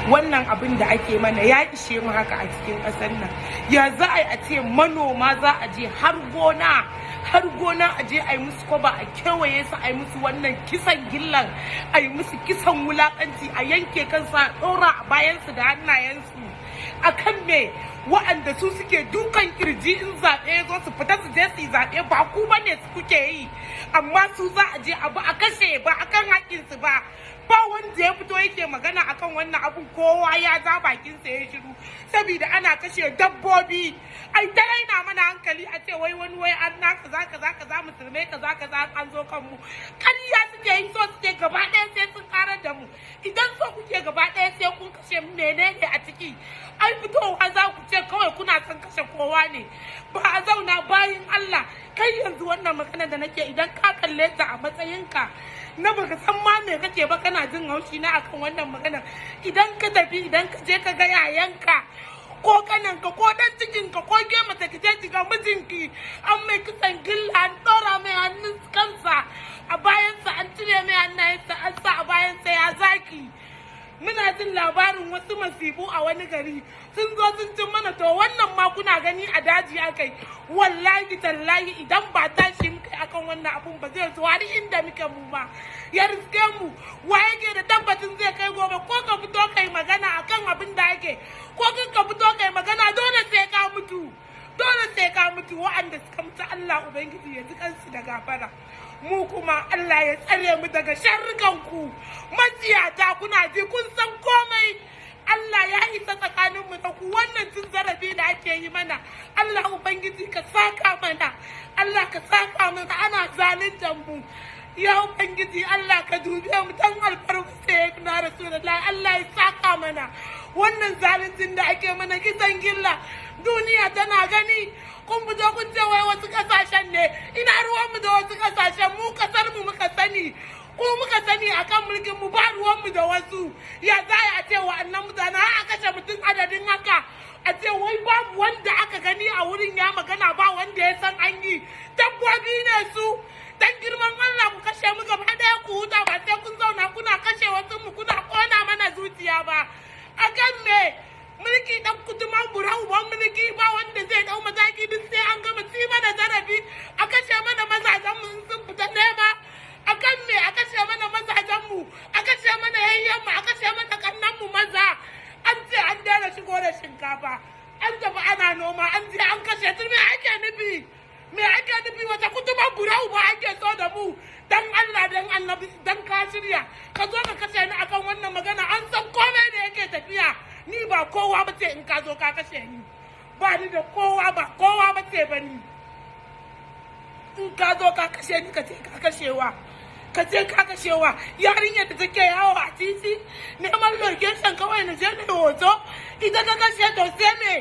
Wannan abin da ake mana ya ishe mu haka a cikin ƙasar nan. Ya za a yi a ce manoma za a je har gona, har gona, a je a yi musu kwaba, a kewaye su, a yi musu wannan kisan gillan, a yi musu kisan wulakanci, a yanke kansu, a ɗora a bayansu da hannayensu? A kan me? Wa'anda su suke dukan kirji in zaɓe ya zo su fita su je su yi zaɓe, ba ku ba ne su kuke yi, amma su za a je abu a kashe ba akan haƙƙinsu ba. Ba wanda ya fito yake magana akan wannan abun. Kowa ya ja bakinsa ya shiru saboda ana kashe dabbobi. Ai ta raina mana hankali, a ce wai wani wai an na kaza kaza kaza, musulmai kaza kaza, an zo kanmu. Ƙarya suke yi. So suke gaba ɗaya sai sun karar da mu. Idan so kuke gaba ɗaya sai kun kashe mu, menene a ciki? Ai fitowa za ku ce kawai kuna son kashe kowa ne, ba a zauna bayin Allah. Kai, yanzu wannan magana da nake, idan ka kalle ta a matsayinka na baka san ma me kake ba, kana jin haushi na akan wannan magana, idan ka tafi, idan ka je ka ga yayanka ko kananka ko dan cikinka ko ke mace, ki je ki ga mijinki an mai kisan gilla, an ɗora mai hannun kansa a bayansa, an cire mai hannayensa an sa a bayansa, ya zaki? Muna jin labarin wasu masifu a wani gari sun zo sun cin mana. To wannan ma kuna gani a daji akai. Wallahi tallahi, idan ba tashi muka akan wannan abun ba, zai zo har inda muke mu ma ya riske mu. Wa yake da tabbacin zai kai gobe? Ko ka fito kai magana akan abin da ake, ko kan ka fito kai magana, dole sai ka mutu, dole sai ka mutu. Wa'anda suka mutu, Allah Ubangiji ya ji kansu da gafara. Mu kuma Allah ya tsare mu daga sharrukan ku matsiyata. Kuna ji, kun san komai. Allah ya isa tsakanin mu da ku. Wannan cin zarafi da ake yi mana, Allah Ubangiji ka saka mana, Allah ka saka mana. Ana zaluntar mu. Ya Ubangiji Allah, ka dube mu dan alfarma Sayyidina Rasulullahi. Allah ya saka mana wannan zaluncin da ake mana, kisan gilla, duniya tana gani. Kun fito kun ce wai wasu kasashen ne. Ina ruwanmu da wasu kasashen? Mu kasar mu muka sani, ko muka sani akan mulkin mu, ba ruwanmu da wasu. Ya za a ce wa'annan mutane a kashe mutum adadin haka, a ce wai babu wanda aka gani a wurin ya magana, ba wanda ya san an yi? Dabbobi ne su? Dan girman Allah, ku kashe mu gaba daya ku huta, ba sai kun zauna kuna kashe wasu mu, kuna kona mana zuciya ba. Akan me? Mulki dan kutuma bura uban mulki, ba wanda zai dau mataki, duk sai an gama ci mana zarafi, a kashe mana mazajen mu in sun fita nema. Akan me a kashe mana mazajen mu, a kashe mana yayyen mu, a kashe mana kannan mu maza? An ce an daina shigo da shinkafa, an tafi ana noma, an je an kashe su. Me ake nufi? Me ake nufi? Wata kutuma bura uba ake so da mu? Dan Allah, dan Annabi, dan ka shirya ka zo ka kashe ni akan wannan magana, an san komai da yake tafiya. Ni ba kowa ba ce. In ka zo ka kashe ni, ba ni da kowa, ba kowa ba ce ba ni. In ka zo ka kashe ni, ka ce ka kashewa, ka ce ka kashewa yarinyar da take yawo a titi neman location kawai na je na hoto, ita ka kashe. To sai me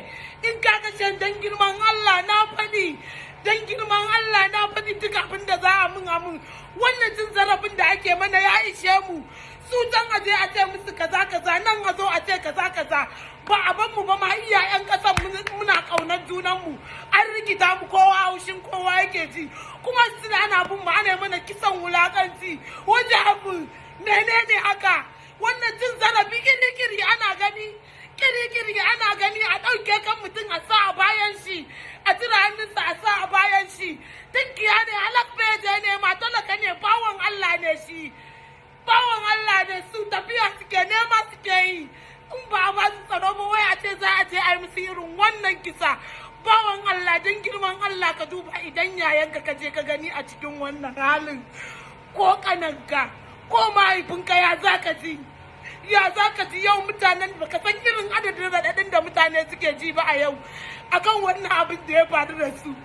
in ka kashe? Dan girman Allah na faɗi, dan girman Allah na faɗi, duk abin da za a mun a mun. Wannan cin zarafin da ake mana ya ishe mu. Su can aje a ce musu kaza kaza, nan a zo a ce kaza kaza, ba a ban mu ba ma. Iyayen kasan muna kaunar junan mu, an rikita mu, kowa haushin kowa yake ji, kuma suna ana bin mu, ana mana kisan wulakanci. Waje abu menene haka? Wannan cin zarafi kiri-kiri ana gani, kiri-kiri ana gani, a ɗauke kan mutum a sa a bayan shi, a cire hannunsa a sa a bayan shi. Tunkiya ne, halak beje ne ma, talaka ne, bawan Allah ne shi, bawan Allah ne. Su tafiya suke nema suke yi, in ba a ba su tsaro ba, wai a ce za a je a yi musu irin wannan kisa. Bawan Allah, don girman Allah ka duba, idan yayanka ka je ka gani a cikin wannan halin, ko kananka ko mahaifinka, ya za ka ji? Ya za ka ji? Yau mutanen, baka san irin adadin raɗaɗin da mutane suke ji ba a yau akan wannan abin da ya faru da su.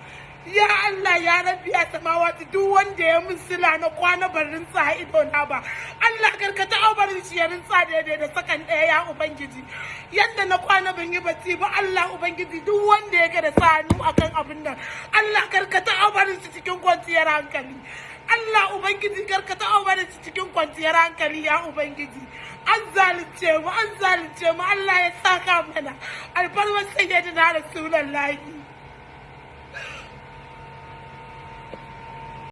Ya Allah, ya Rabbi, ya samawati, duk wanda ya min sila na kwana ban rintsa ido na ba, Allah karkata barin shi ya rintsa daidai da sakan ɗaya. Ya Ubangiji, yadda na kwana ban yi bacci ba, Allah Ubangiji, duk wanda ya ga da sa hannu akan abin nan, Allah karkata barin shi cikin kwanciyar hankali. Allah Ubangiji, karkata barin shi cikin kwanciyar hankali. Ya Ubangiji, an zalunce mu, an zalunce mu. Allah ya saka mana, alfarmar Sayyidina Rasulullahi.